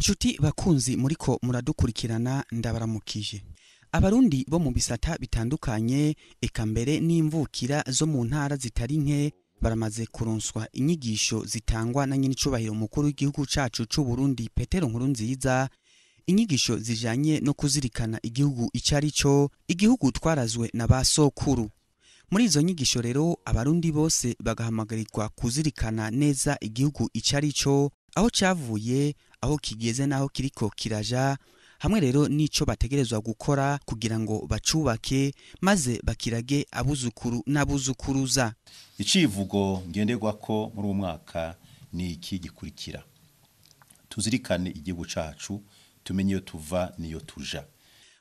Nshuti bakunzi muriko muradukurikirana, ndabaramukije. Abarundi bo mu bisata bitandukanye, eka mbere n'imvukira zo mu ntara zitari nke, baramaze kuronswa inyigisho zitangwa na nyenicubahiro umukuru w'igihugu cacu c'u Burundi Petero Nkurunziza, inyigisho zijanye no kuzirikana igihugu ico ari cyo, igihugu twarazwe na ba sokuru. Muri izo nyigisho rero, Abarundi bose bagahamagarirwa kuzirikana neza igihugu ico ari cyo, aho cavuye, aho kigeze n'aho kiriko kiraja, hamwe rero n'ico bategerezwa gukora kugira ngo bacubake maze bakirage abuzukuru n'abuzukuruza. Icivugo ngenderwako muri uwo mwaka ni iki gikurikira: tuzirikane igihugu cacu, tumenye iyo tuva n'iyo tuja.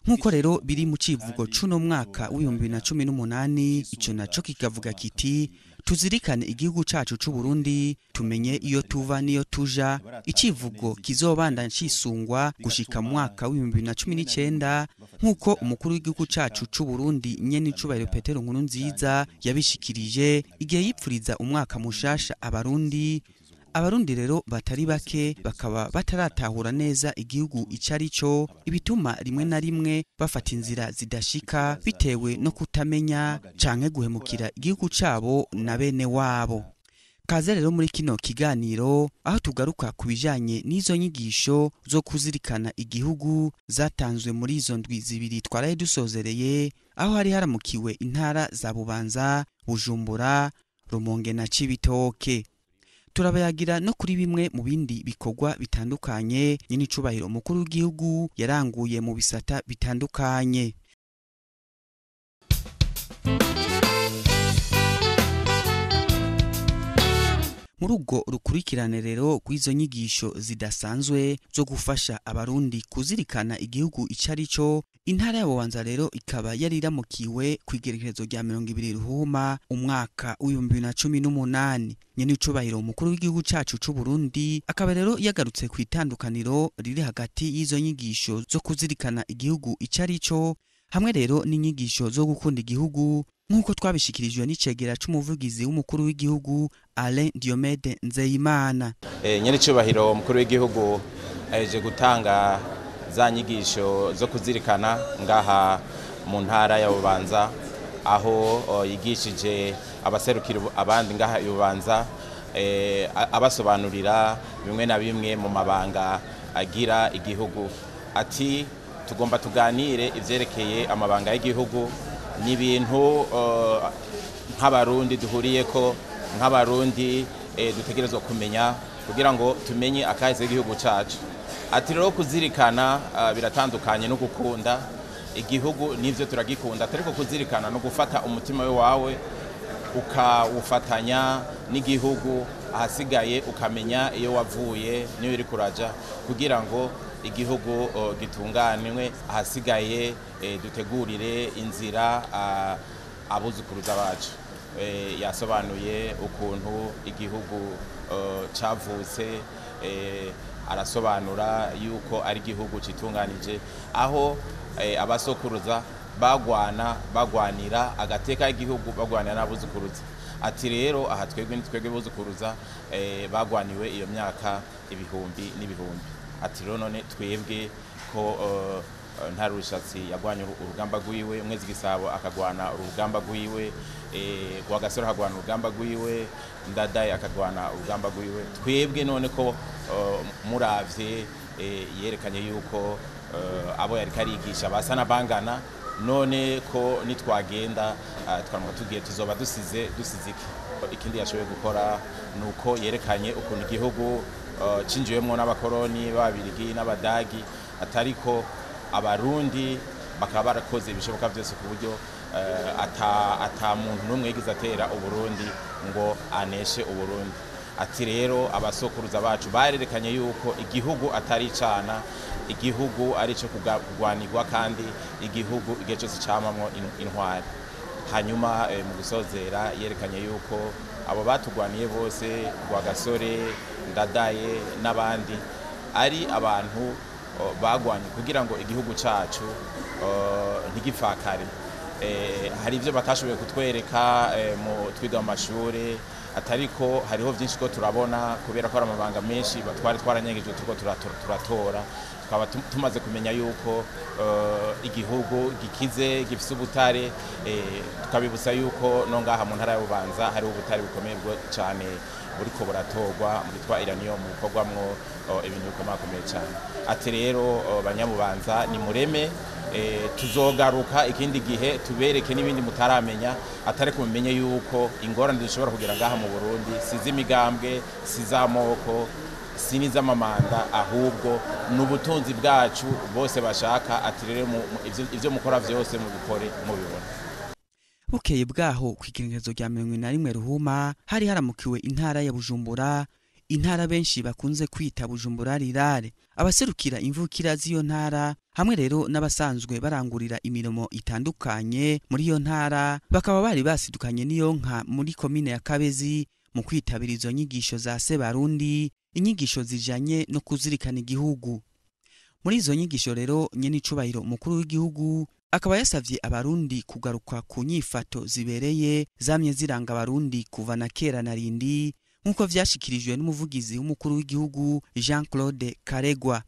Nk'uko rero biri mu civugo c'uno mwaka w'2018, ico naco kikavuga kiti: "Tuzirikane igihugu cacu c'u Burundi, tumenye iyo tuva n'iyo tuja." Icivugo kizobandanya cisungwa gushika mu mwaka w'2019, nk'uko umukuru w'igihugu cacu c'u Burundi nyene icubahiro Petero Nkurunziza yabishikirije igihe yipfuriza umwaka mushasha Abarundi. Abarundi rero batari bake bakaba bataratahura neza igihugu ico ari cyo, ibituma rimwe na rimwe bafata inzira zidashika bitewe no kutamenya canke guhemukira igihugu cabo na bene wabo. Kaze rero muri kino kiganiro, aho tugaruka ku bijanye n'izo nyigisho zo kuzirikana igihugu zatanzwe muri izo ndwi 2 twaraye dusozereye, aho hari haramukiwe intara za Bubanza, Bujumbura, Rumonge na Cibitoke. Turabayagira no kuri bimwe mu bindi bikorwa bitandukanye nyenicubahiro umukuru w'igihugu yaranguye mu bisata bitandukanye. Muri urwo rukurikirane rero rw'izo nyigisho zidasanzwe zo gufasha Abarundi kuzirikana igihugu ico ari cyo, intara ya Bubanza rero ikaba yari iramukiwe ku igerekerezo rya 20 Ruhuma umwaka w'2018. Nyenicubahiro umukuru w'igihugu cacu c'u Burundi akaba rero yagarutse ku itandukaniro riri hagati y'izo nyigisho zo kuzirikana igihugu ico ari cyo hamwe rero n'inyigisho zo gukunda igihugu, nk'uko twabishikirijwe n'icegera c'umuvugizi w'umukuru w'igihugu Alain Diomede Nzeyimana. Nyenicubahiro umukuru w'igihugu aheje gutanga za nyigisho zo kuzirikana ngaha mu ntara ya Bubanza, aho yigishije abaserukira abandi ngaha i Bubanza, abasobanurira bimwe na bimwe mu mabanga agira igihugu. Ati: "Tugomba tuganire ivyerekeye amabanga y'igihugu, ni ibintu nk'Abarundi duhuriyeko, nk'Abarundi dutegerezwa kumenya kugira ngo tumenye akahise k'igihugu cacu." Ati rero kuzirikana biratandukanye no gukunda igihugu. Nivyo, turagikunda, ariko kuzirikana no gufata umutima wawe ukawufatanya n'igihugu, ahasigaye ukamenya iyo wavuye niyo uri kuraja, kugira ngo igihugu gitunganwe, ahasigaye dutegurire inzira abuzukuruza bacu. Yasobanuye ukuntu igihugu cavutse, arasobanura yuko ari igihugu citunganije, aho abasokuruza bagwana, bagwanira agateka k'igihugu, bagwanira n'abuzukuruza. Ati rero aha twebwe ni twebwe buzukuruza bagwaniwe iyo myaka ibihumbi n'ibihumbi. Ati rero none twebwe ko Ntare Rushatsi yagwanye urugamba rwiwe, Mwezi Gisabo akagwana urugamba rwiwe, Rwagasore akagwana urugamba rwiwe, Ndadaye akagwana urugamba rwiwe, twebwe none ko muravye yerekanye yuko abo yariko arigisha basa n'abangana, none ko nitwagenda twamuka tugiye tuzoba dusize iki? Ikindi yashoboye gukora nuko yerekanye ukuntu igihugu cinjiwemwo n'abakoroni b'Ababirigi n'Abadagi, atariko Abarundi bakaba barakoze ibishoboka byose ku buryo ata muntu n'umwe yigeze atera Uburundi ngo aneshe Uburundi. Ati rero abasokuruza bacu barerekanye yuko igihugu atari icana, igihugu ari ico kugwanirwa, kandi igihugu igihe cyose camamwo intwari. Hanyuma mu gusozera yerekanye yuko abo batugwaniye bose, Rwagasore, Ndadaye n'abandi, ari abantu bagwanye kugira ngo igihugu cacu ntigipfakare. Hari ibyo batashoboye kutwereka mu twiga mu mashuri. Atariko hariho vyinshi ko turabona kubera ko ari amabanga menshi twari twaranyegejwe turiko turatora, tukaba tumaze kumenya yuko igihugu gikize gifise ubutare, tukabibutsa yuko no ngaha mu ntara ya Bubanza hariho ubutare bukomeye cyane buriko buratorwa bwitwa uranium, bukorwamwo ibintu bikomakomeye cyane. Ati rero banyabubanza ni mureme, tuzogaruka ikindi gihe tubereke n'ibindi mutaramenya, atari kumenye yuko ingorane dushobora kugira ngaha mu Burundi si z'imigambwe, si z'amoko, si n'iz'amamanda, ahubwo n'ubutunzi bwacu bose bashaka. Ati rero ivyo mukora vyose mubikore mubibona. Bukeye bwaho kw'igenekerezo rya 41 Ruhuma hari haramukiwe intara ya Bujumbura, intara benshi bakunze kwita Bujumbura rirare. Abaserukira imvukira z'iyo ntara hamwe rero n'abasanzwe barangurira imirimo itandukanye muri iyo ntara bakaba bari basidukanye n'iyo nka muri komine ya Kabezi mu kwitabira izo nyigisho za Sebarundi, inyigisho zijanye no kuzirikana igihugu. Muri izo nyigisho rero nyene icubahiro umukuru w'igihugu akaba yasavye abarundi kugaruka ku nyifato zibereye zamye ziranga abarundi kuva na kera na rindi, nk'uko vyashikirijwe n'umuvugizi w'umukuru w'igihugu Jean Claude Karegwa.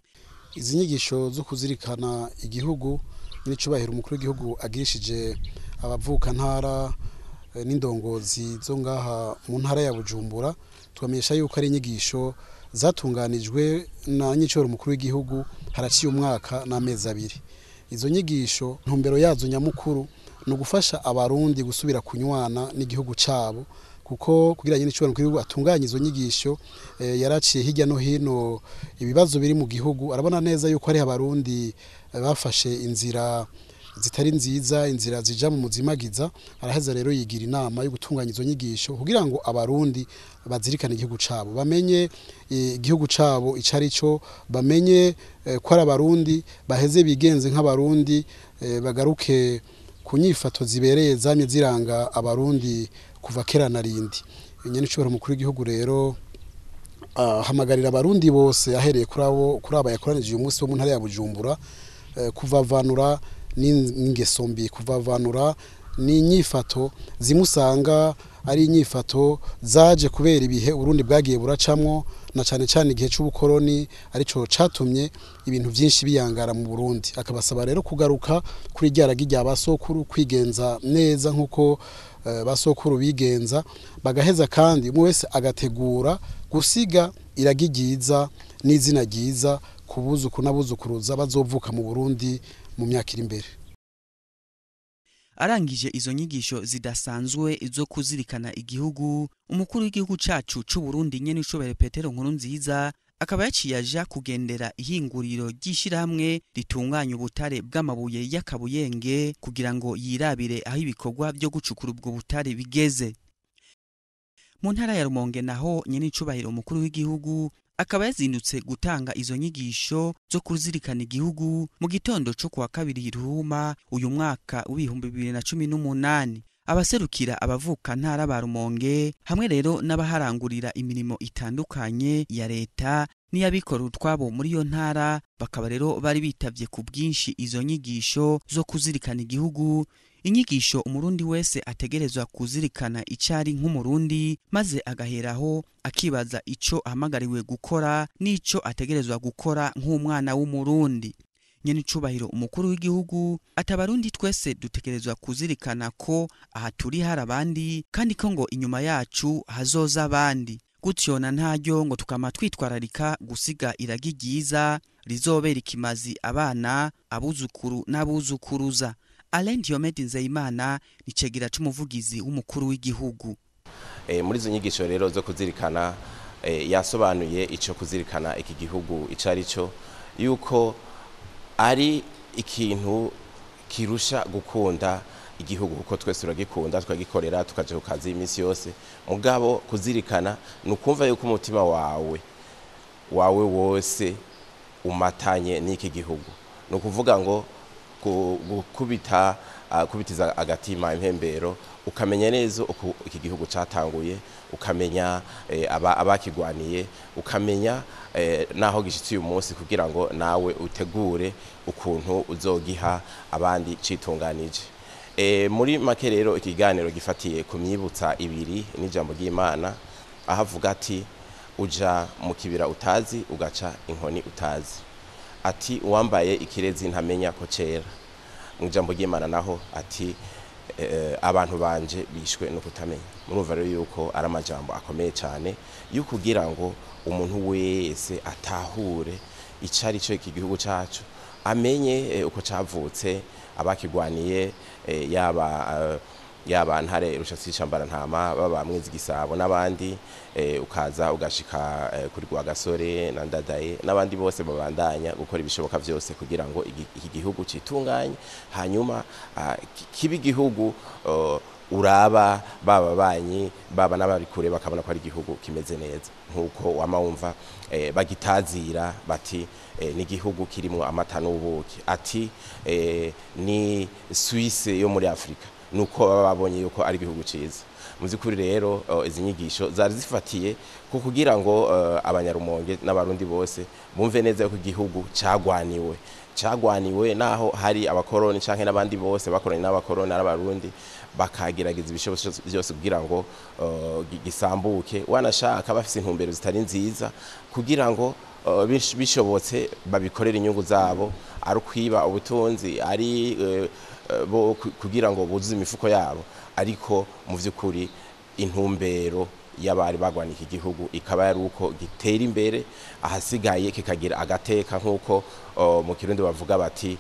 Izi nyigisho zo kuzirikana igihugu n'icubahiro umukuru w'igihugu agirishije abavuka ntara n'indongozi zo ngaha mu ntara ya Bujumbura, twamenyesha yuko ari inyigisho zatunganijwe na nyicoro umukuru w'igihugu haraciye umwaka n'amezi abiri. Izo nyigisho ntumbero yazo nyamukuru ni ugufasha abarundi gusubira kunywana n'igihugu cabo, kuko kugira nyine icubahiro umukuru w'igihugu atunganye izo nyigisho yaraciye hirya no hino ibibazo biri mu gihugu, arabona neza yuko ari abarundi bafashe inzira zitari nziza, inzira zija mu muzimagiza. Araheza rero yigira inama yo gutunganya izo nyigisho kugira ngo abarundi bazirikane igihugu cabo, bamenye igihugu cabo icari cyo, bamenye ko ari abarundi, baheze bigenze nk'abarundi, bagaruke ku nyifato zibereye zamye ziranga abarundi kuva kera na rindi. Nyene icubahiro umukuru w'igihugu rero ahamagarira abarundi bose ahereye kuri abo kuri aba yakoranije uyu munsi wo mu ntara ya Bujumbura kuvavanura n'ingeso mbi, kuvavanura n'inyifato zimusanga ari inyifato zaje kubera ibihe Urundi bwagiye buracamwo, na cane cane igihe c'ubukoroni arico catumye ibintu vyinshi biyangara mu Burundi. Akabasaba rero kugaruka kuri ryaragi rya basokuru, kwigenza neza nkuko basokuru bigenza, bagaheza kandi umwe wese agategura gusiga iragi ryiza n'izina ryiza kubuzuku n'abuzukuruza bazovuka mu Burundi mu myaka iri imbere. Arangije izo nyigisho zidasanzwe zo kuzirikana igihugu, umukuru w'igihugu cacu c'u Burundi nyene icubahiro Petero Nkurunziza akaba yaciye aja kugendera ihinguriro ry'ishirahamwe ritunganya ubutare bw'amabuye y'akabuyenge kugira ngo yirabire aho ibikorwa byo gucukura ubwo butare bigeze. Mu ntara ya Rumonge naho nyene icubahiro umukuru w'igihugu akaba yazindutse gutanga izo nyigisho zo kuzirikana igihugu mu gitondo co kuwa 2 Ruhuma uyu mwaka w'2018. Abaserukira abavuka ntara ba Rumonge hamwe rero n'abaharangurira imirimo itandukanye ya leta n'iyabikora utwabo muri iyo ntara bakaba rero bari bitavye ku bwinshi izo nyigisho zo kuzirikana igihugu, inyigisho umurundi wese ategerezwa kuzirikana icari nk'umurundi, maze agaheraho akibaza ico ahamagariwe gukora n'ico ategerezwa gukora nk'umwana w'umurundi. Nyene icubahiro umukuru w'igihugu atabarundi twese dutegerezwa kuzirikana ko aha turi hari abandi, kandi ko ngo inyuma yacu hazoza abandi, gutyo na ntaryo ngo tukama twitwararika gusiga iragi ryiza rizobera ikimazi abana, abuzukuru n'abuzukuruza. Alain Diomede Nzeyimana ni cegira c'umuvugizi w'umukuru w'igihugu. Muri izo nyigisho rero zo kuzirikana yasobanuye ico kuzirikana iki gihugu ico ari cyo, yuko ari ikintu kirusha gukunda igihugu, kuko twese turagikunda, tukagikorera, tukaja ku kazi iminsi yose. Mugabo kuzirikana ni ukumva yuko umutima wawe wose umatanye n'iki gihugu, ni ukuvuga ngo gukubita kubitiza agatima impembero, ukamenya neza uko iki gihugu catanguye, ukamenya abakigwaniye, ukamenya naho gishitse uyu munsi, kugira ngo nawe utegure ukuntu uzogiha abandi citunganije. Muri make rero ikiganiro gifatiye ku myibutsa ibiri n'ijambo ry'Imana, aho avuga ati uja mu kibira utazi ugaca inkoni utazi, ati uwambaye ikirezi ntamenya ko cera. Mu ijambo ry'Imana naho ati abantu banje bishwe no kutamenya. Murumva rero yuko ari amajambo akomeye cyane yo kugira ngo umuntu wese atahure icari cyo iki gihugu cacu, amenye uko cavutse, abakigwaniye, yaba Ntare Rushatsi Ntama, baba Mwezi Gisabo n'abandi, ukaza ugashika kuri Rwagasore na Ndadaye n'abandi bose babandanya gukora ibishoboka vyose kugira ngo iki gihugu citunganye, hanyuma kibe igihugu uraba baba banyi baba n'abari kure bakabona ko ari igihugu kimeze neza, nkuko wama wumva bagitazira bati n'igihugu kirimo amata n'ubuki, ati ni Suisse yo muri Afrika, nuko baba babonye yuko ari igihugu ciza. Muzikuri rero izi nyigisho zari zifatiye ku kugira ngo abanyarumonge n'abarundi bose bumve neza yuko igihugu cagwaniwe naho hari abakoroni canke n'abandi bose bakoranye n'abakoroni n'abarundi, bakagerageza ibishoboka byose kugira ngo gisambuke, wanashaka bafise intumbero zitari nziza kugira ngo bishobotse babikorera inyungu zabo, ari kwiba ubutunzi, ari bo kugira ngo buzuze imifuko yabo. Ariko mu vy'ukuri intumbero y'abari bagwana iki gihugu ikaba yari uko gitera imbere, ahasigaye kikagira agateka, nkuko mu Kirundi bavuga bati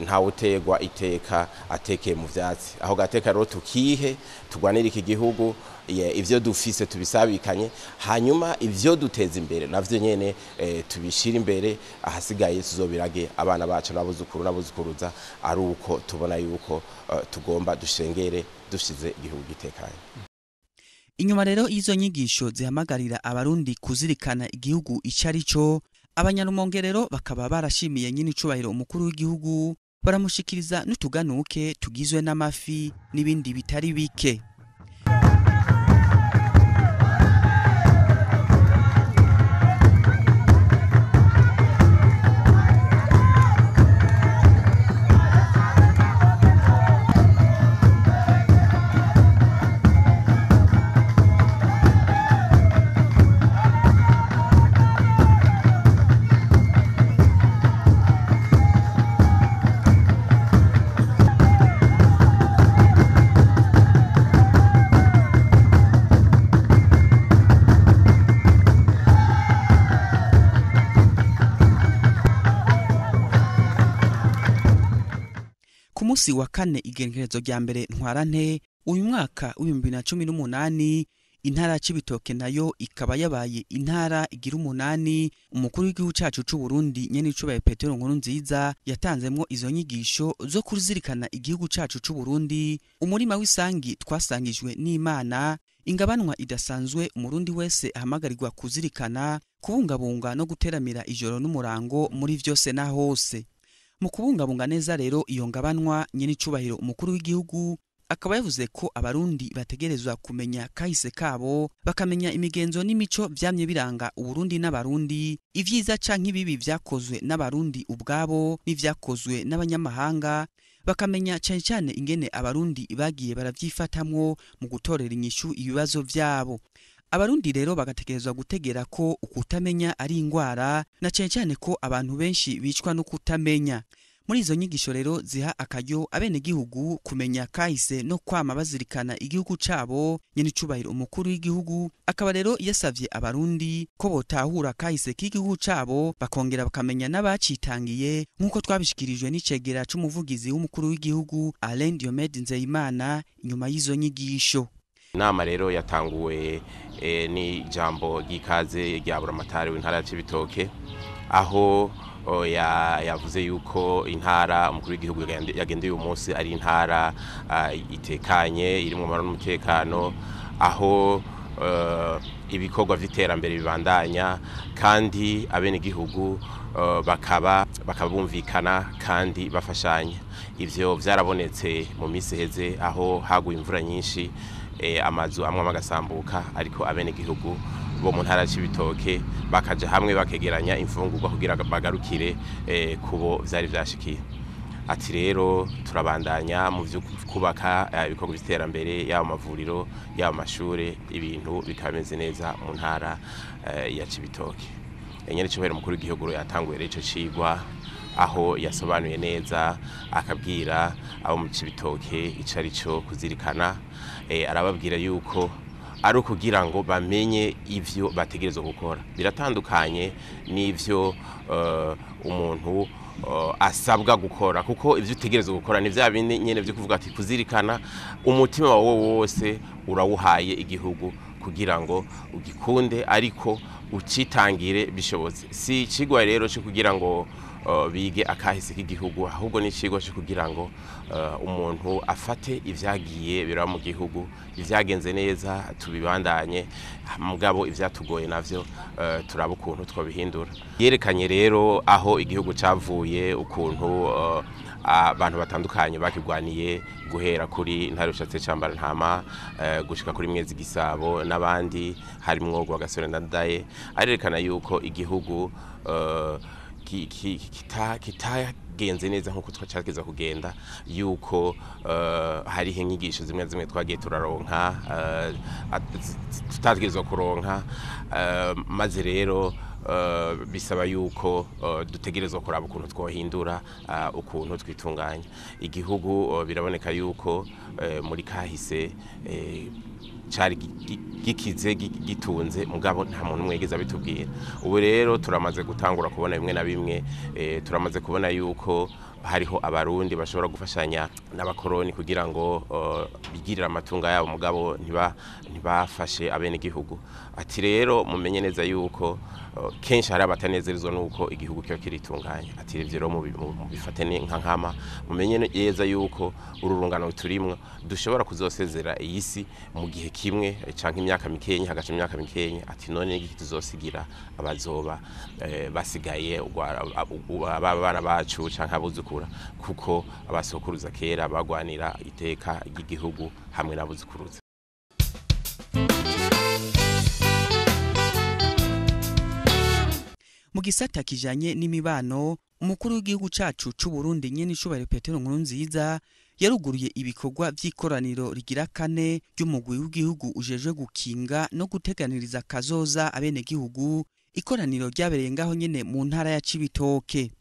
ntawe utegwa iteka atekeye mu vyatsi. Aho gateka rero tukihe, tugwanire iki gihugu, ivyo dufise tubisabikanye, hanyuma ivyo duteza imbere navyo nyene tubishira imbere, ahasigaye tuzobirage abana bacu n'abuzukuru n'abuzukuruza, ari uko tubona yuko tugomba dushengere dushize igihugu gitekanye. Inyuma rero izo nyigisho zihamagarira abarundi kuzirikana igihugu icari cyo, abanyarumonge rero bakaba barashimiye nyine icubahiro umukuru w'igihugu, baramushikiriza n'utuganuke tugizwe n'amafi n'ibindi bitari bike. Ku munsi wa kane igenekerezo rya mbere Ntwarante uyu mwaka w'2018, intara ya Cibitoke nayo ikaba yabaye intara igira umunani umukuru w'igihugu cacu c'u Burundi nyene icubahiro Petero Nkurunziza yatanzemwo izo nyigisho zo kuzirikana igihugu cacu c'u Burundi, umurima w'isangi twasangijwe n'Imana, ingabanwa idasanzwe umurundi wese ahamagarirwa kuzirikana, kubungabunga no guteramira ijoro n'umurango muri vyose na hose. Mu kubungabunga neza rero iyo ngabanwa, nyene icubahiro umukuru w'igihugu akaba yavuze ko abarundi bategerezwa kumenya kahise kabo, bakamenya imigenzo n'imico vyamye biranga uburundi n'abarundi, ivyiza canke ibibi vyakozwe n'abarundi ubwabo n'ivyakozwe n'abanyamahanga, bakamenya cane cane ingene abarundi bagiye baravyifatamwo mu gutorera inyishu ibibazo vyabo. Abarundi rero bagategerezwa gutegera ko ukutamenya ari ingwara, na cane cane ko abantu benshi bicwa no kutamenya. Muri izo nyigisho rero ziha akaryo abenegihugu kumenya kahise no kwama bazirikana igihugu cabo, nyene icubahiro umukuru w'igihugu akaba rero yasavye abarundi ko botahura kahise k'igihugu cabo, bakongera bakamenya n'abacitangiye, nk'uko twabishikirijwe n'icegera c'umuvugizi w'umukuru w'igihugu Alain Diomede Nzeyimana inyuma y'izo nyigisho. Inama rero yatanguwe ni ijambo ry'ikaze rya Buramatari w'intara ya Cibitoke, aho yavuze yuko intara umukuru w'igihugu yagendeye uyu munsi ari intara itekanye, irimwo amahoro n'umutekano, aho ibikorwa vy'iterambere bibandanya, kandi abenegihugu bakaba bumvikana kandi bafashanya. Ivyo vyarabonetse mu misi iheze aho haguye imvura nyinshi, amazu amwe agasambuka, ariko abenegihugu bo mu ntara ya Cibitoke bakaja hamwe bakegeranya imfungurwa kugira bagarukire kubo vyari vyashikiye. Ati rero turabandanya mu byo kubaka ibikorwa by'iterambere, yaba amavuriro, yaba amashure, ibintu bikaba bimeze neza mu ntara ya Cibitoke. Nyenicubahiro umukuru w'igihugu yatanguye rero ico cigwa, aho yasobanuye neza akabwira abo mu Cibitoke ico ari cyo kuzirikana. Arababwira yuko ari ukugira ngo bamenye ivyo bategerezwa gukora, biratandukanye n'ivyo umuntu asabwa gukora, kuko ivyo utegerezwa gukora ni vya bindi nyene vyo kuvuga ati kuzirikana umutima wawe wose urawuhaye igihugu kugira ngo ugikunde, ariko ucitangire bishobotse. Si icigwa rero cyo kugira ngo bige akahise k'igihugu, ahubwo ni icigwa cyo kugira ngo umuntu afate ivyagiye biraba mu gihugu, ivyagenze neza tubibandanye, mugabo ivyatugoye navyo turaba ukuntu twabihindura. Yerekanye rero aho igihugu cavuye, ukuntu abantu batandukanye bakigwaniye, guhera kuri Ntare Rushatse Cambarantama gushika kuri Mwezi Gisabo n'abandi harimwo Rwagasore Ndadaye. Arerekana yuko igihugu kitagenze neza nkuko twacageza kugenda, yuko hariho inyigisho zimwe zimwe twagiye turaronka tutategerezwa kuronka, maze rero bisaba yuko dutegerezwa kuraba ukuntu twohindura ukuntu twitunganya igihugu. Biraboneka yuko muri kahise cari gikize gitunze, mugabo nta muntu umwe yigeze abitubwira. Ubu rero turamaze gutangura kubona bimwe na bimwe, turamaze kubona yuko hariho abarundi bashobora gufashanya n'abakoroni kugira ngo bigirire amatunga yabo, mugabo ntibafashe abenegihugu. Ati rero mumenye neza yuko kenshi hari abatanezerezwa nuko igihugu kiba kiritunganya. Ati ivyo rero mubifate nka nkama, mumenye neza yuko uru rungano turimwo dushobora kuzosezera iyi si mu gihe kimwe canke imyaka mikenya, hagaca imyaka mikenya. Ati none igiki tuzosigira abazoba basigaye, abana bacu canke abuzukuru, kuko abasokuruza kera bagwanira iteka ry'igihugu hamwe n'abuzukuruza. Mu gisata kijanye n'imibano, umukuru w'igihugu cacu c'u Burundi Nyenicubahiro Petero Nkurunziza yaruguruye ibikorwa vy'ikoraniro rigira kane ry'umugwi w'igihugu ujejwe gukinga no guteganiriza kazoza abenegihugu, ikoraniro ryabereye ngaho nyene mu ntara ya Cibitoke.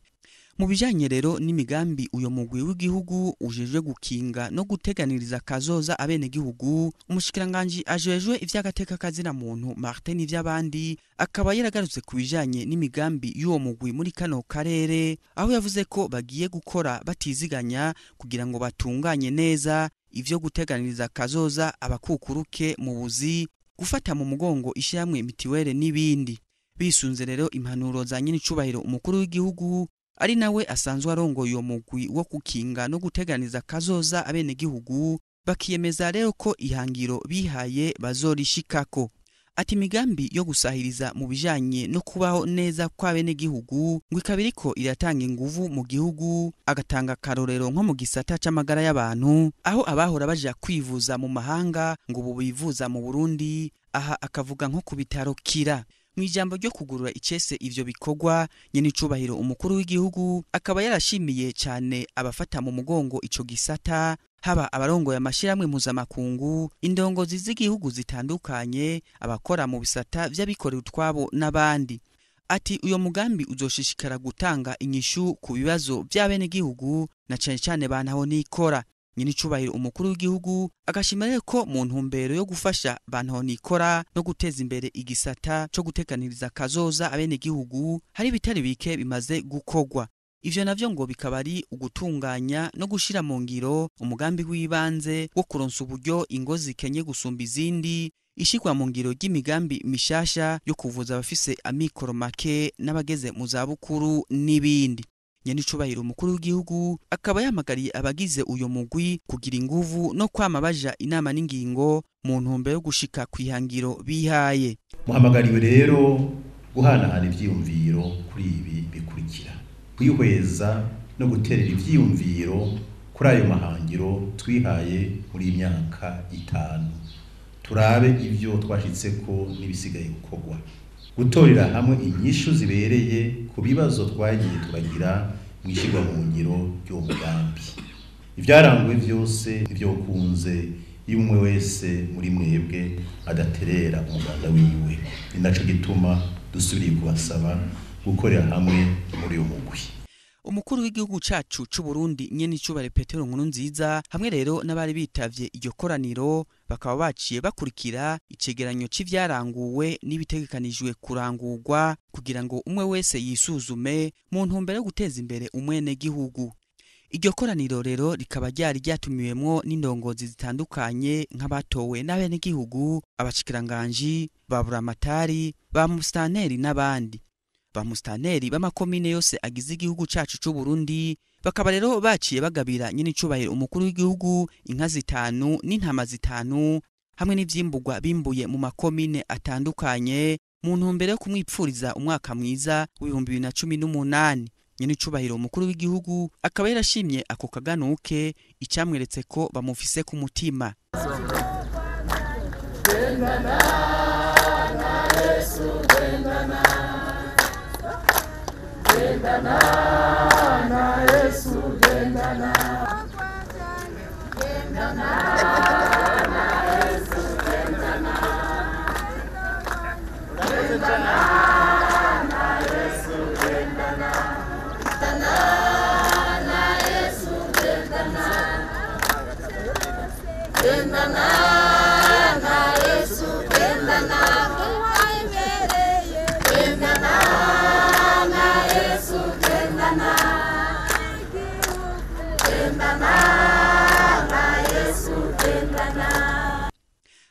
Mu bijanye rero n'imigambi uyo mugwi w'igihugu ujejwe gukinga no guteganiriza kazoza abenegihugu, umushikiranganji ajejwe ivy'agateka kazina muntu Martin Ivyabandi akaba yaragarutse ku bijanye n'imigambi y'uwo mugwi muri kano karere, aho yavuze ko bagiye gukora batiziganya kugira ngo batunganye neza ivyo guteganiriza kazoza abakukuruke mu buzi, gufata mu mugongo ishyirahamwe mitiwere n'ibindi. Bisunze rero impanuro za Nyenicubahiro umukuru w'igihugu, ari nawe asanzwe arongoye uyo mugwi wo gukinga no guteganiza kazoza abenegihugu, bakiyemeza rero ko ihangiro bihaye bazorishikako. Ati imigambi yo gusahiriza mu bijanye no kubaho neza kw'abenegihugu ngo ikaba iriko iratanga inguvu mu gihugu, agatanga akarorero nko mu gisata c'amagara y'abantu, aho abahora baja kwivuza mu mahanga ngo ubu bivuza mu Burundi, aha akavuga nko ku bitaro Kira. Mu ijambo ryo kugurura icese ivyo bikorwa, Nyenicubahiro umukuru w'igihugu akaba yarashimiye cane abafata mu mugongo ico gisata, haba abarongoye amashirahamwe mpuzamakungu, indongozi z'igihugu zitandukanye, abakora mu bisata vy'abikorera utwabo n'abandi. Ati uyo mugambi uzoshishikara gutanga inyishu ku bibazo vy'abenegihugu na cane cane bantaho nikora. Nyenicubahiro umukuru w'igihugu agashima rero ko mu ntumbero yo gufasha bantaho nikora no guteza imbere igisata co gutekaniriza kazoza abenegihugu, hari bitari bike bimaze gukorwa. Ivyo navyo ngo bikaba ari ugutunganya no gushira mu ngiro umugambi w'ibanze wo kuronsa uburyo ingo zikenye gusumba izindi, ishirwa mu ngiro ry'imigambi mishasha yo kuvuza abafise amikoro make n'abageze mu zabukuru n'ibindi. Nyenicubahiro umukuru w'igihugu akaba yahamagariye abagize uyo mugwi kugira inguvu no kwama baja inama n'ingingo mu ntumbero yo gushika kwihangiro bihaye. Muhamagariwe rero guhanahana ivyiyumviro kuri ibi bikurikira: kwihweza no guterera ivyiyumviro kuri ayo mahangiro twihaye muri imyaka 5, turabe ivyo twashitseko n'ibisigaye gukorwa, gutorera hamwe inyishu zibereye ku bibazo twagiye turagira mu ishyirwa mu ngiro ry'uwo mugambi. Ivyaranguwe vyose ntivyokunze iyo umwe wese muri mwebwe adaterera umuganda wiwe. Ni naco gituma dusubiriye kubasaba gukorera hamwe muri uyu mugwi. Umukuru w'igihugu cacu c'u Burundi nyene icubahiro Petero Nkurunziza hamwe rero n'abari bitavye iryo koraniro bakaba baciye bakurikira icegeranyo c'ivyaranguwe n'ibitegekanijwe kurangurwa kugira ngo umwe wese yisuzume mu ntumbero yo guteza imbere umwene gihugu. Iryo koraniro rero rikaba ryari ryatumiwemwo n'indongozi zitandukanye nk'abatowe n'abenegihugu, abashikiranganji, ba buramatari, ba musitanteri n'abandi. Ba musitanteri b'amakomine yose agize igihugu cacu c'u Burundi bakaba rero baciye bagabira nyene icubahiro umukuru w'igihugu inka 5 n'intama 5 hamwe n'ivyimbugwa bimbuye mu makomine atandukanye mu ntumbero yo kumwipfuriza umwaka mwiza w'ibihumbi 2018. Nyene icubahiro umukuru w'igihugu akaba yarashimye ako kaganuke, icamweretse ko bamufise ku mutima.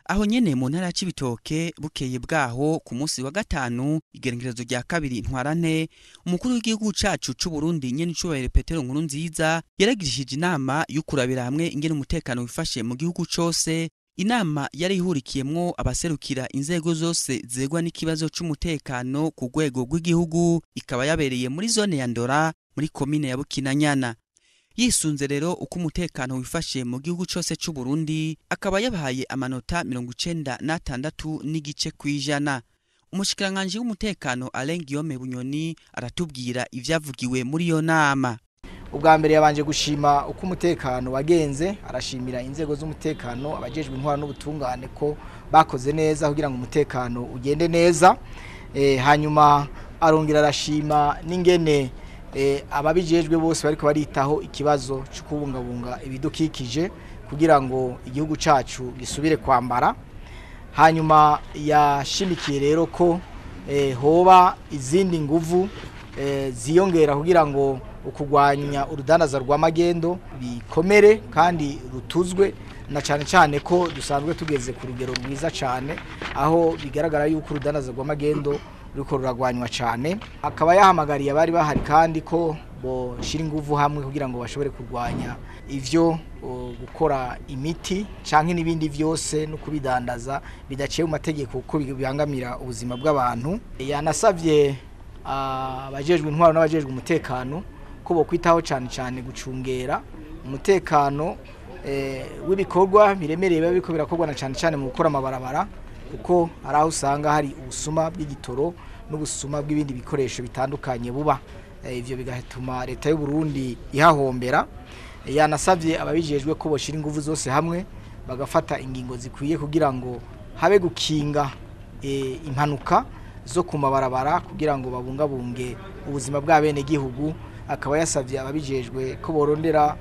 Aho nyene mu ntara ya Cibitoke bukeye bwaho ku munsi wa gatanu igerekerezo rya 2 ntwarante, umukuru w'igihugu cacu c'u Burundi nyene icubahiro Petero Nkurunziza yaragirishije inama yo kurabira hamwe ingene umutekano wifashe mu gihugu cose. Inama yari ihurikiyemwo abaserukira inzego zose zegwa n'ikibazo c'umutekano ku rwego rw'igihugu, ikaba yabereye muri zone ya Ndora muri komine ya Bukinanyana. Yisunze rero uko umutekano wifashe mu gihugu cose c'u Burundi, akaba yabahaye amanota 96.5 kwijana. Umushikiranganji w'umutekano Alain Guillaume Bunyoni aratubwira ivyavugiwe muri iyo nama. Ubwa mbere yabanje gushima uko umutekano wagenze, arashimira inzego z'umutekano, abajejwe intwaro n'ubutungane ko bakoze neza kugira ngo umutekano ugende neza. Hanyuma arongera arashima n'ingene ababijejwe bose bariko baritaho ikibazo cyo kubungabunga ibidukikije kugira ngo igihugu cacu gisubire kwambara. Hanyuma yashimikiye rero ko hoba izindi nguvu ziyongera kugira ngo ukugwanya urudandaza rw'amagendo bikomere kandi rutuzwe, na cyane cyane ko dusanzwe tugeze ku rugero rwiza cyane aho bigaragara yuko urudandaza rw'amagendo ruriko ruragwanywa cyane. Akaba yahamagariye abari bahari kandi ko boshira inguvu hamwe kugira ngo bashobore kurwanya ivyo gukora imiti canke n'ibindi vyose no kubidandaza bidaciye mu mategeko kuko bibangamira ubuzima bw'abantu. Yanasavye abajejwe intwaro n'abajejwe umutekano ko bokwitaho cyane cyane gucungera umutekano w'ibikorwa biremereye biba biriko birakorwa na cyane cyane mu gukora amabarabara, kuko hari aho usanga hari ubusuma bw'igitoro n'ubusuma bw'ibindi bikoresho bitandukanye buba, ivyo bigatuma leta y'u Burundi ihahombera. Yanasavye ababijejwe ko boshira inguvu zose hamwe bagafata ingingo zikwiye kugira ngo habe gukinga impanuka zo ku mabarabara kugira ngo babungabunge ubuzima bw'abene gihugu. Akaba yasavye ababijejwe ko borondera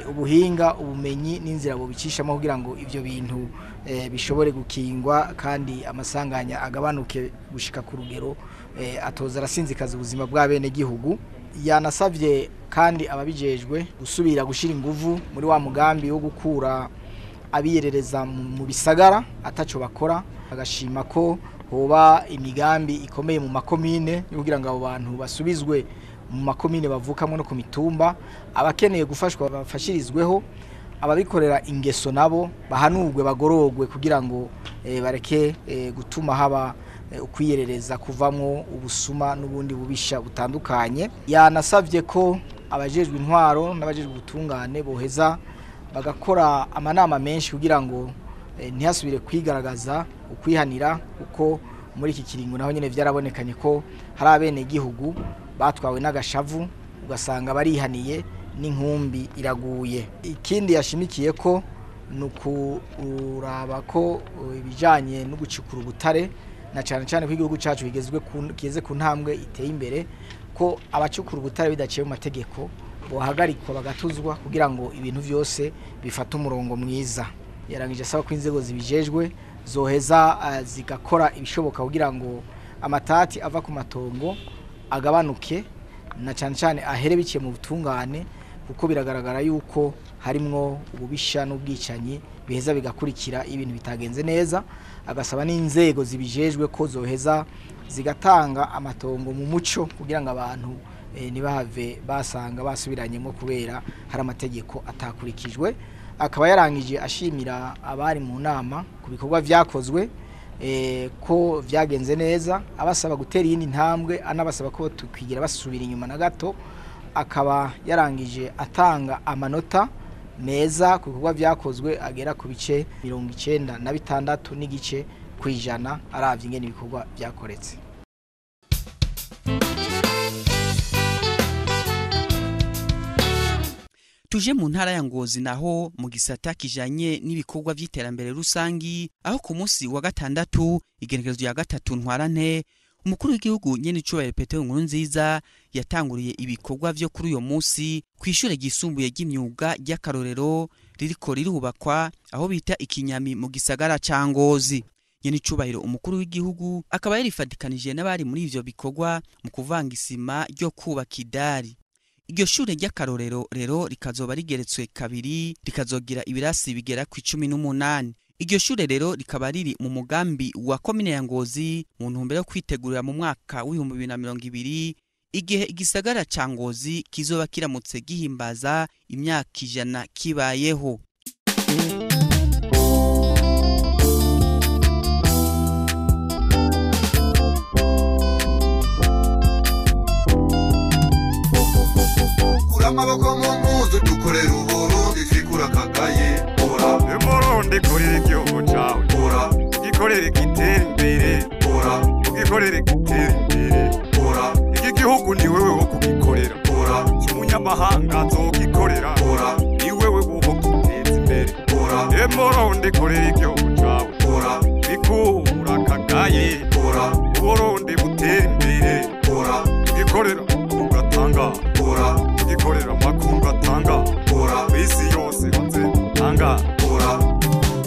ubuhinga, ubumenyi n'inzira bobicishamo kugira ngo ivyo bintu bishobore gukingwa kandi amasanganya agabanuke gushika ku rugero atoza arasinzikaza ubuzima bw'abene gihugu. Yanasavye kandi ababijejwe gusubira gushira inguvu muri wa mugambi wo gukura abiyerereza mu bisagara ataco bakora, agashima ko hoba imigambi ikomeye mu makomine kugira ngo abo bantu basubizwe mu makomine bavukamwe no ku mitumba, abakeneye gufashwa bafashirizweho, ababikorera ingeso nabo bahanurwe bagorogwe kugira ngo bareke gutuma haba ukwiyerereza kuvamwo ubusuma n'ubundi bubisha butandukanye. Yanasavye ko abajejwe intwaro n'abajejwe ubutungane boheza bagakora amanama menshi kugira ngo ntihasubire kwigaragaza ukwihanira, kuko muri iki kiringo naho nyene vyarabonekanye ko hari abene gihugu batwawe n'agashavu ugasanga barihaniye n'inkumbi iraguye. Ikindi yashimikiye ko nukuraba ko ibijanye no gucukura ubutare na cyane cyane ko igihugu cyacu kigeze ku ntambwe iteye imbere, ko abacukura ubutare bidaciye mu mategeko bohagarikwa bagatuzwa kugira ngo ibintu byose bifate umurongo mwiza. Yarangije asaba ko inzego zibijejwe zoheza zigakora ibishoboka kugira ngo amatati ava ku matongo agabanuke na cyane cyane ahere biciye mu butungane, kuko biragaragara yuko harimwo ububisha n'ubwicanyi biheza bigakurikira ibintu bitagenze neza. Agasaba n'inzego zibijejwe ko zoheza zigatanga amatongo mu muco kugira ngo abantu ntibahave basanga basubiranyemo kubera hari amategeko atakurikijwe. Akaba yarangije ashimira abari mu nama ku bikorwa vyakozwe ko vyagenze neza, abasaba gutera iyindi ntambwe, anabasaba ko tukwigira basubira inyuma na gato. Akaba yarangije atanga amanota meza ku bikorwa vyakozwe agera ku bice 96.6 kwijana aravye ingene ibikorwa vyakoretse. Tuje mu ntara ya Ngozi naho mu gisata kijanye n'ibikorwa vy'iterambere rusangi, aho ku munsi wa gatandatu igenekerezo ya 3 Ntwarante umukuru w'igihugu nyene icubahiro Petero Nkurunziza yatanguriye ibikorwa vyo kuri uyo munsi kw'ishure ryisumbuye ry'imyuga ry'akarorero ririko rirubakwa aho bita Ikinyami mu gisagara ca Ngozi. Nyene icubahiro umukuru w'igihugu akaba yarifadikanije n'abari muri ivyo bikorwa mu kuvanga isima ryo kubaka idari. Iryo shure ry'akarorero rero rikazoba rigeretswe kabiri, rikazogira ibirasi bigera ku 18. Iryo shure rero rikaba riri mu mugambi wa komine ya Ngozi mu ntumbero yo kwitegurira mu mwaka w'ibihumbi bibiri na mirongo ibiri, igihe igisagara ca Ngozi kizoba kiramutse gihimbaza imyaka 100 kibayeho. Amaboko mu mpuzu dukorera Uburundi twikura kagaye ora Umurundi korera igihugu cawe ora ugikorera igitera imbere ora ugikorera igitera imbere ora iki gihugu ni wewe wo kugikorera ora umunyamahanga azogikorera ora ni wewe wo kugiteza imbere ora Umurundi korera igihugu cawe ora bikura kagaye ora Uburundi butera imbere ora ugikorera ugatanga ora ugikorera makungu atanga ora kwisi yose baze tanga ora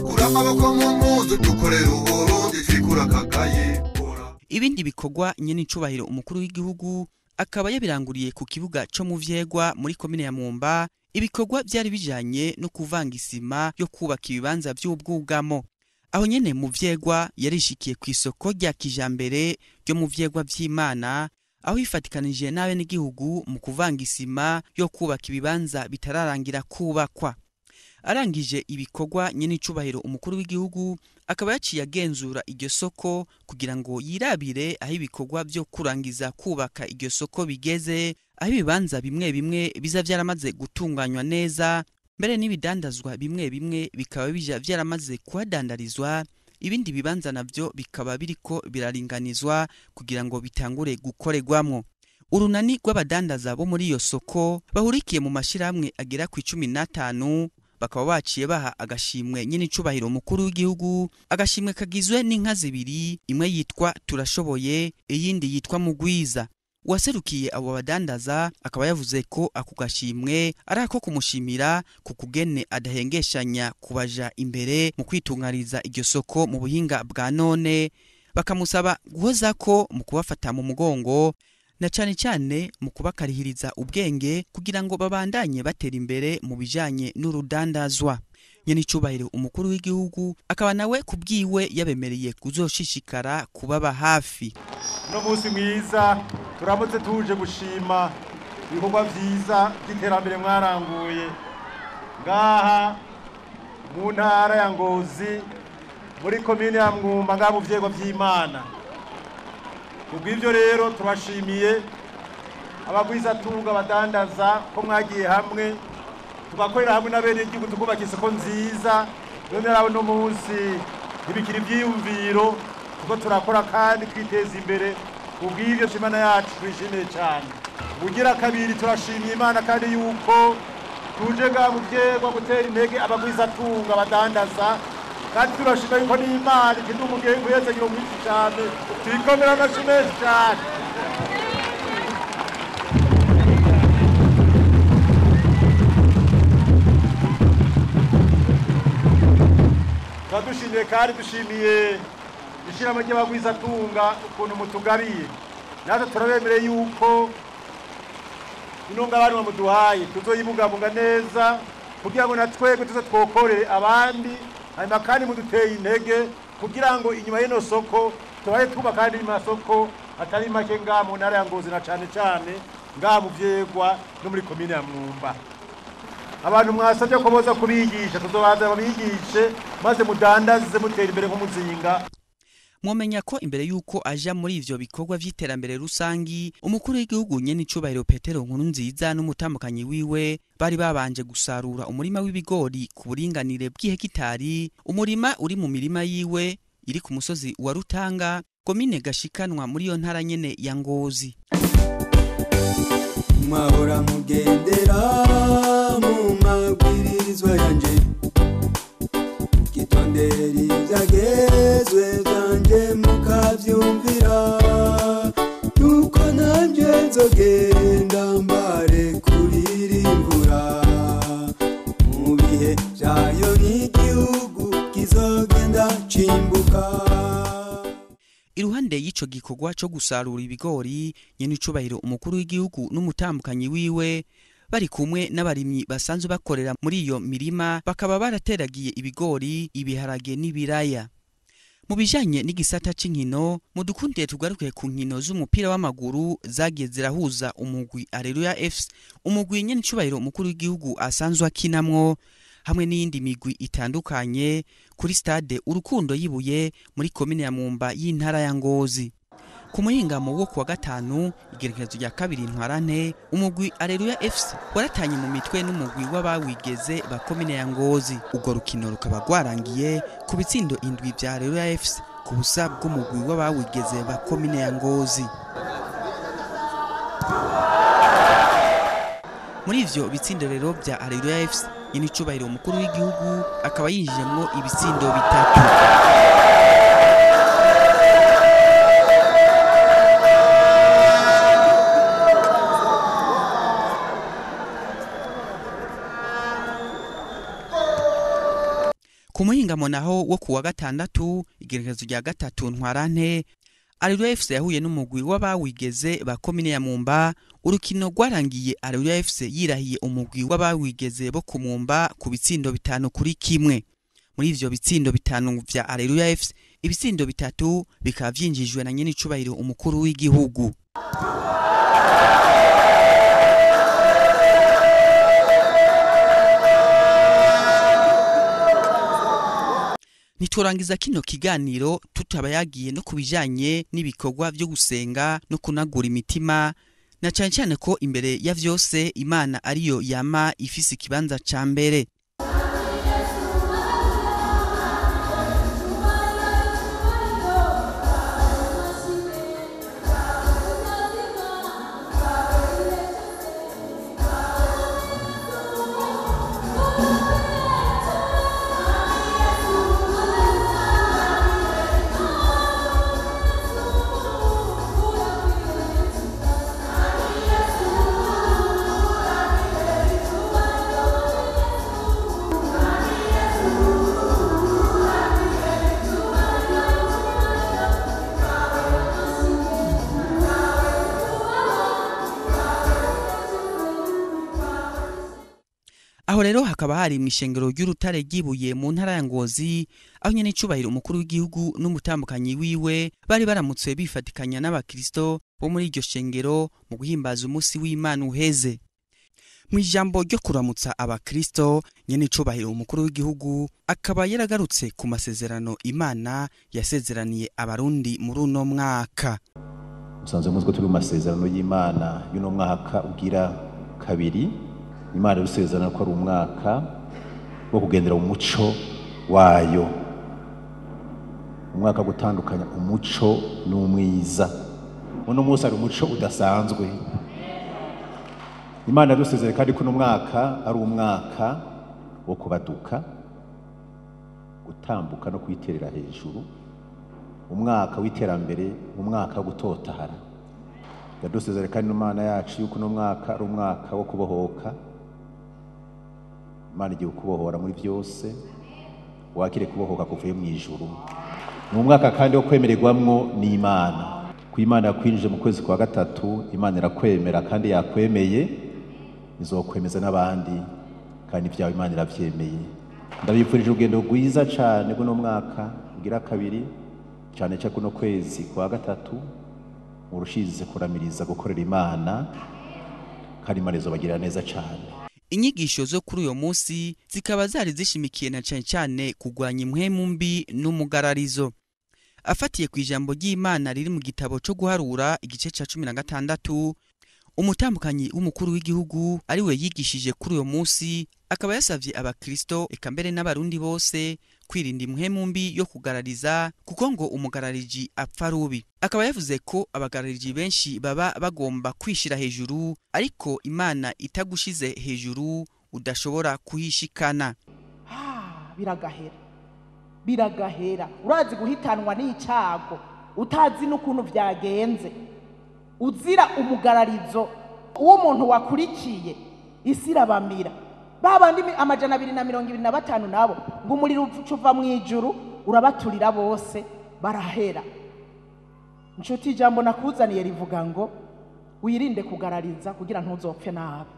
kura amaboko mu mpuzu dukorera Uburundi twikura kagaye ora. Ibindi bikorwa nyene icubahiro umukuru w'igihugu akaba yabiranguriye ku kibuga co mu Vyegwa muri komine ya Mwumba, ibikorwa byari bijanye no kuvanga isima yo kubaka ibibanza vy'ubwugamo. Aho nyene mu Vyegwa yarishikiye ku isoko rya kijambere ryo mu Vyegwa vy'Imana, aho yifatikanije n'abenegihugu mu kuvanga isima yo kubaka ibibanza bitararangira kubakwa. Arangije ibikorwa nyene icubahiro umukuru w'igihugu akaba yaciye agenzura iryo soko kugira ngo yirabire aho ibikorwa byo kurangiza kubaka iryo soko bigeze, aho ibibanza bimwe bimwe biza vyaramaze gutunganywa neza, mbere n'ibidandazwa bimwe bimwe bikaba bija vyaramaze kuhadandarizwa, ibindi bibanza navyo bikaba biriko biraringanizwa kugira ngo bitangure gukorerwamwo. Urunani rw'abadandaza bo muri iyo soko bahurikiye mu mashirahamwe agera ku 15 bakaba baciye baha agashimwe nyene icubahiro mukuru w'igihugu, agashimwe kagizwe n'inka zibiri, imwe yitwa Turashoboye iyindi yitwa Mugwiza. Uwaserukiye abo badandaza akaba yavuze ko ako gashimwe ari ako kumushimira ku kugene adahengeshanya kubaja imbere mu kwitungariza iryo soko mu buhinga bwa none, bakamusaba guhoza ko mu kubafata mu mugongo na cyane cyane mu kubakarihiriza ubwenge kugira ngo babandanye batera imbere mu bijanye n'urudandazwa. Nyene icubahiro umukuru w'igihugu akaba nawe kubwiwe yabemereye kuzoshishikara kubaba hafi. No munsi mwiza turamutse tuje gushima ibikorwa vyiza by'iterambere mwaranguye ngaha mu ntara ya Ngozi muri komine ya Mwumba ngaha mu Vyegwa vy'Imana. Kubw'ivyo rero turashimiye abagwizatunga abadandaza ko mwagiye hamwe tugakorera hamwe n'abenegihugu tukubaka isoko nziza. None rero no munsi ntibikiri ivyiyumviro kuko turakora kandi twiteza imbere. Kubw'ivyo Imana yacu twishimiye cyane. Ugira kabiri, turashimye Imana kandi yuko tuje ngaha mu Vyegwa gutera intege abagwizatunga badandaza, kandi turashima yuko n'Imana ifite umuhezagiro mwinshi cyane, tuyikomera amashyi menshi cyane. Turadushimiye kandi dushimiye ishyirahamwe ry'abagwizatunga ukuntu mutugabiye, natwe turabemereye yuko ino ngabane muduhaye tuzoyibungabunga neza kugira ngo natwebwe tuze twokorere abandi, hanyuma kandi muduteye intege kugira ngo inyuma y'ino soko tubaye twubaka kandi masoko atari make ngaha mu ntara ya Ngozi na cane cane ngaha mu Vyegwa no muri komine ya Mwumba. Abantu mwasabye ko boza kubigisha, tuzobaza babigishe maze mudandaze mutera imbere nk'umuzinga. Mwomenya ko imbere yuko aja muri ivyo bikorwa vy'iterambere rusangi, umukuru w'igihugu nyene icubahiro Petero Nkurunziza n'umutamukanyi wiwe bari babanje gusarura umurima w'ibigori ku buringanire bw'ihegitari, umurima uri mu mirima yiwe iri ku musozi wa Rutanga, komine Gashikanwa muri iyo ntara nyene ya Ngozi. Mwahora mugendera mu mabwirizwa yanje, mukitondera ivyagezwe vyanje mukavyumvira, nuko nanje nzogenda mbarekurira imvura mu bihe vyayo, n'igihugu kizogenda cimbuka. Iruhande y'ico gikorwa co gusarura ibigori, nyene icubahiro umukuru w'igihugu n'umutambukanyi wiwe bari kumwe n'abarimyi basanzwe bakorera muri iyo mirima, bakaba barateragiye ibigori, ibiharage n'ibiraya. Mu bijanye n'igisata c'inkino, mudukundiye tugaruke ku nkino z'umupira w'amaguru zagiye zirahuza umugwi Areruya FC, umugwi nyene icubahiro umukuru w'igihugu asanzwe akinamwo, hamwe n'iyindi migwi itandukanye kuri stade Urukundo yibuye muri komine ya Mwumba y'intara ya Ngozi. Ku muhingamo wo kuwa gatanu igerekezo rya 2 Ntwarante, umugwi Areruya FC waratanye mu mitwe n'umugwi w'abawigeze ba komine ya Ngozi. Urwo rukino rukaba rwarangiye ku bitsindo 7 vya Areruya FC ku busa bw'umugwi w'abawigeze ba komine ya Ngozi. Muri ivyo bitsindo rero vya Areruya FC, nyene icubahiro umukuru w'igihugu akaba yinjijemwo ibitsindo 3. Ku muhingamo naho wo kuwa gatandatu igerekezo rya 3 Ntwarante, Areruya FC yahuye n'umugwi w'abawigeze ba komine ya Mwumba. Urukino rwarangiye Areruya FC yirahiye umugwi w'abawigeze bo ku Mwumba ku bitsindo 5-1. Muri ivyo bitsindo 5 vya Areruya FC, ibitsindo 3 bikaba vyinjijwe na nyene icubahiro umukuru w'igihugu. Niturangiza kino kiganiro tutaba yagiye no kubijanye n'ibikorwa vyo gusenga no kunagura imitima, na cyane cyane ko imbere ya vyose Imana ariyo yama ifise ikibanza ca mbere. Aho rero hakaba hari mw'ishengero ry'Urutare ryibuye mu ntara ya Ngozi, aho nyene icubahiro umukuru w'igihugu n'umutambukanyi wiwe bari baramutse bifatikanya n'abakristo bo muri iryo shengero mu guhimbaza umunsi w'Imana uheze. Mw'ijambo ryo kuramutsa abakristo, nyene icubahiro umukuru w'igihugu akaba yaragarutse ku masezerano Imana yasezeraniye abarundi muri uno mwaka. Musanzwe muzi ko turi mu masezerano y'Imana y'uno mwaka ugira kabiri. Imana irusezerana ko ari umwaka wo kugendera mu muco wayo, umwaka wo gutandukanya umuco n'umwiza. Uno munsi hari umuco udasanzwe, Imana yadusezereye kandi kuno mwaka ari umwaka wo kubaduka, gutambuka no kwiterera hejuru, umwaka w'iterambere, umwaka wo gutotahara. Yadusezereye kandi n'Imana yacu yuko uno mwaka ari umwaka wo kubohoka. Imana igiye kubohora muri byose, wakire kubohoka kuvuye mu ijuru. Ni umwaka kandi wo kwemererwamwo n'Imana. Ku Imana yakwinjije mu kwezi kwa gatatu, Imana irakwemera kandi yakwemeye izokwemeza n'abandi, kandi ibyawe Imana iravyemeye. Ndabifurije urugendo rwiza cane guno mwaka ugira kabiri, cane cane kuno kwezi kwa gatatu, murushize kuramiriza gukorera Imana, kandi Imana izobagirira neza cane. Inyigisho zo kuri uyo munsi zikaba zari zishimikiye na cane cane kugwanya impwemu mbi n'umugararizo. Afatiye ku ijambo ry'Imana riri mu gitabo cyo guharura igice ca 16, umutambukanyi w'umukuru w'igihugu ari we yigishije kuri uyo munsi, akaba yasavye abakristo eka mbere n'abarundi bose kwirinda impwemu mbi yo kugarariza, kuko ngo umugarariji apfa rubi. Akaba yavuze ko abagarariji benshi baba bagomba kwishira hejuru, ariko Imana itagushize hejuru udashobora kuhishikana. Biragahera, biragahera. Urazi guhitanwa n'icago utazi n'ukuntu vyagenze, uzira umugararizo uwo muntu wakurikiye isi irabamira. Babandi 225 nabo ngo umuriro uva mu ijuru urabaturira bose barahera. Inshuti, ijambo nakuzaniye rivuga ngo wirinde kugarariza kugira ntuzopfe nabi.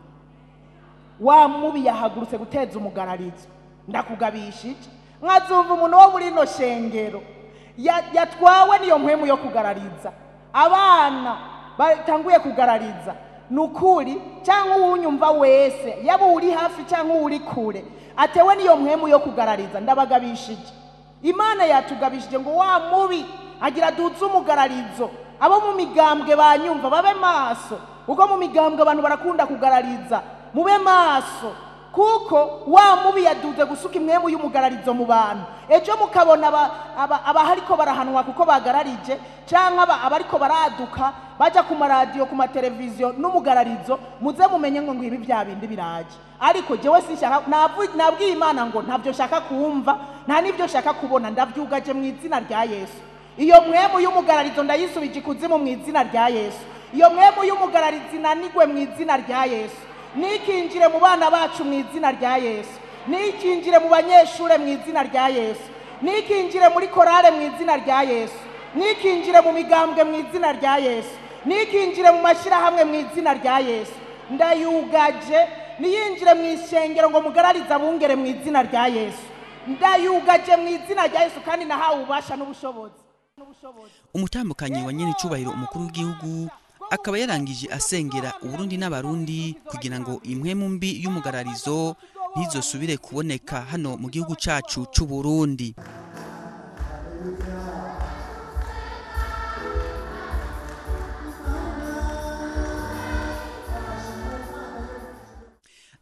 Wa mubi yahagurutse guteza umugararizo, ndakugabishije. Mwazumva umuntu wo muri ino shengero yatwawe niyo mpwemu yo kugarariza, abana batanguye kugarariza. Nukuri cyangwa uwunyumva wese, yaba uri hafi cyangwa uri kure, atewe niyo mpwemu yo kugarariza, ndabagabishije. Imana yatugabishije ngo wa mubi agira duze umugararizo. Abo mu migambwe banyumva babe maso, kuko mu migambwe abantu barakunda kugarariza. Mube maso, kuko wa mubi yaduze gusuka imwemu y'umugararizo mu bantu. Ejo mukabona abahariko barahanwa kuko bagararije, cyangwa abariko baraduka baja ku maradiyo, ku mateleviziyo n'umugararizo, muze mumenye ngo ibi bya bindi biraje. Ariko jewe sinshaka, nabwiye Imana ngo ntabyo nshaka kumva, nta n'ibyo nshaka kubona, ndavyugaje mu izina rya Yesu. Iyo mwemu y'umugararizo ndayisubije ikuzimu mu izina rya Yesu. Iyo mwemu y'umugararizo inanigwe mu izina rya Yesu. Nikinjire mu bana bacu mu izina rya Yesu. Nikinjire mu banyeshure mu izina rya Yesu. Nikinjire muri korale mu izina rya Yesu. Nikinjire mu migambwe mu izina rya Yesu. Nikinjire mu mashyirahamwe mu izina rya Yesu. Ndayugaje, niyinjire mu ishengero ngo mugararize abungere mu izina rya Yesu. Ndayugaje mu izina rya Yesu, kandi nahawe ububasha n'ubushobozi. Umutambukanyi wa nyenicubahiro umukuru w'igihugu akaba yarangije asengera Uburundi n'abarundi kugira ngo impwemu mbi y'umugararizo ntizosubire kuboneka hano mu gihugu cacu c'u Burundi.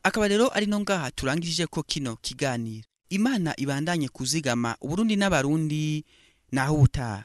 Akaba rero ari no ngaha turangirije ko kino kiganiro. Imana ibandanye kuzigama Uburundi n'abarundi, naho ubutaha.